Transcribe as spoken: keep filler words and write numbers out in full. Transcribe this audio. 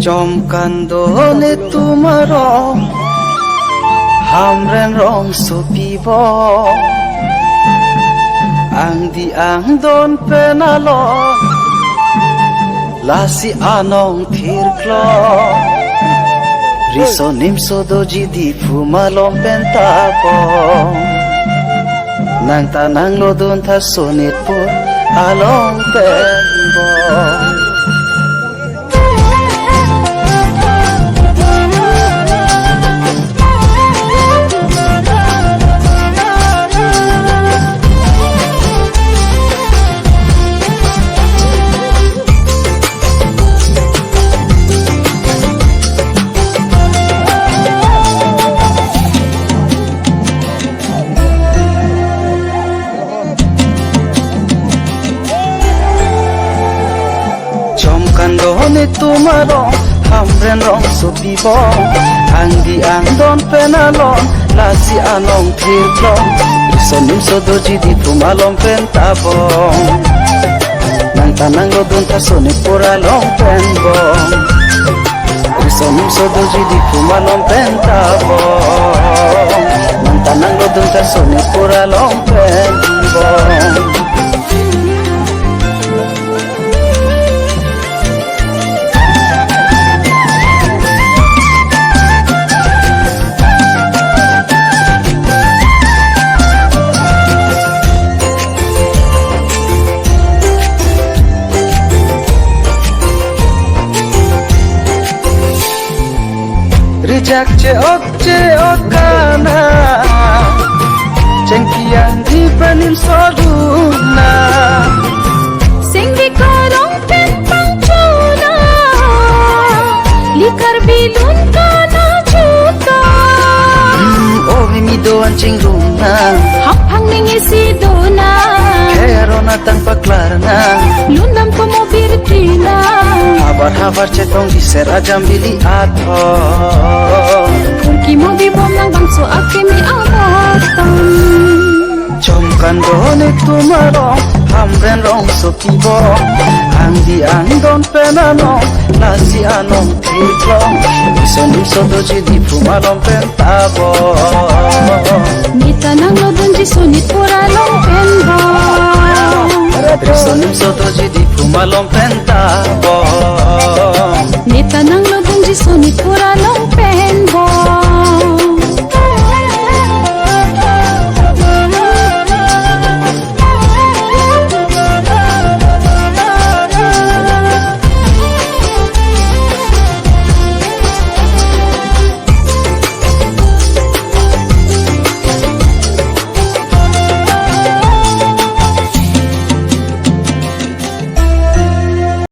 Chomkando netum arong, Hamren rongsopi bom, angdi angdon pen along, lasi anong thirklong, riso nimso doji Diphu malom pen ta bom. Nang ta nanglodun tha Sonitpur along pen bom. Chomkando netum arong, Hamren rongsopi bom, angdi angdon pen along, lasi anong thirklong, riso nimso doji Diphu malom pen ta bom. Nang ta nanglodun tha Sonitpur along pen bom. Riso nimso doji Diphu malom pen ta bom. Nang ta nanglodun tha Sonitpur along pen bom. Rijak che-ok che-ok kana, chengki angdi pen nimso dun nang. Sengvi korong pen pangchona, likar bilun kana juta. Hmm, o hemi do-an chingrum nang. Hap hang ning isi do nang. Khe arona tang paklar nang. Lun dam komo birti nang. Havar havar chetong diser ajam bili athon. Phurki mo bibom nang bangso akimi abatam. Chomkando netum arong, Hamren rongsopi bom, angdi angdon pen along, lasi anong thirklong, riso nimso doji Diphu malom pen ta bom. Ne ta nanglodunji Sonitpur along pen bom. Riso nimso doji Diphu malom pen ta bom.